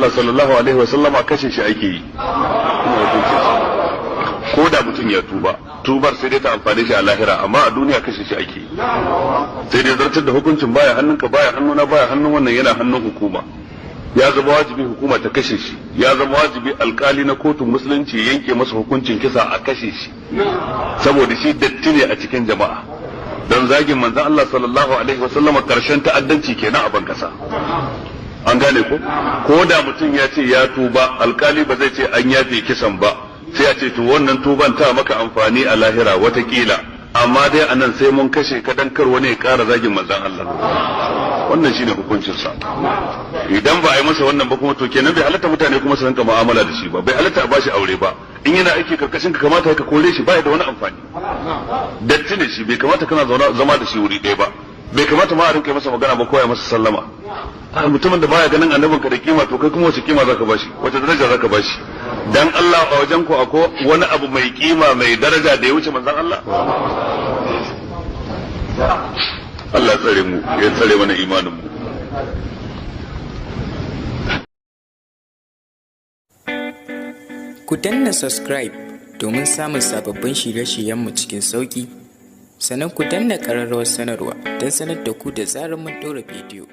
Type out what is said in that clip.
Allah sallallahu alaihi wa sallama kashe shi ake yi. Ko da mutum ya tuba, tubar sai dai ta amfane shi a lahira, amma a duniya kashe shi ake yi. Sai dai zartar da hukuncin baya hannunka, baya hannuna, baya hannun wannan, yana hannun hukuma. Ya zama wajibi hukuma ta kashe shi, ya zama wajibi alkali na kotun musulunci yanke masa hukuncin kisa, a kashe shi, saboda shi datti ne a cikin jama'a. Don zagin manzon Allah sallallahu alaihi wasallama karshen ta'addanci kenan a ban kasa. An gane ko? Ko da mutum ya ce ya tuba, alkali ba zai ce an yafe kisan ba, sai a ce to wannan tuban ta maka amfani a lahira watakila, amma dai anan sai mun kashe ka dan kar wani ya kara zagin manzon Allah. Wannan shine hukuncin sa. Idan ba a yi masa wannan ba kuma, to kenan bai halatta mutane kuma su rinka mu'amala da shi ba, bai halatta a bashi aure ba. In yana aiki karkashin ka, kamata ka kore shi, ba da wani amfani, datti ne shi. Bai kamata kana zauna zama da shi wuri ɗaya ba, bai kamata ma a rinka masa magana ba ko ya masa sallama. Mutumin da baya ganin annabin ka da kima, to kai kuma wace kima zaka bashi? Wace daraja zaka bashi? Dan Allah, a wajen ku akwai wani abu mai kima, mai daraja da ya wuce manzon Allah? Allah tsare mu, ya tsare mana imanin mu. Ku danna subscribe domin samun sababbin shirye-shiryenmu cikin sauƙi, sannan ku danna ƙararrawar sanarwa don sanar da ku da zarar mun ɗora bidiyo.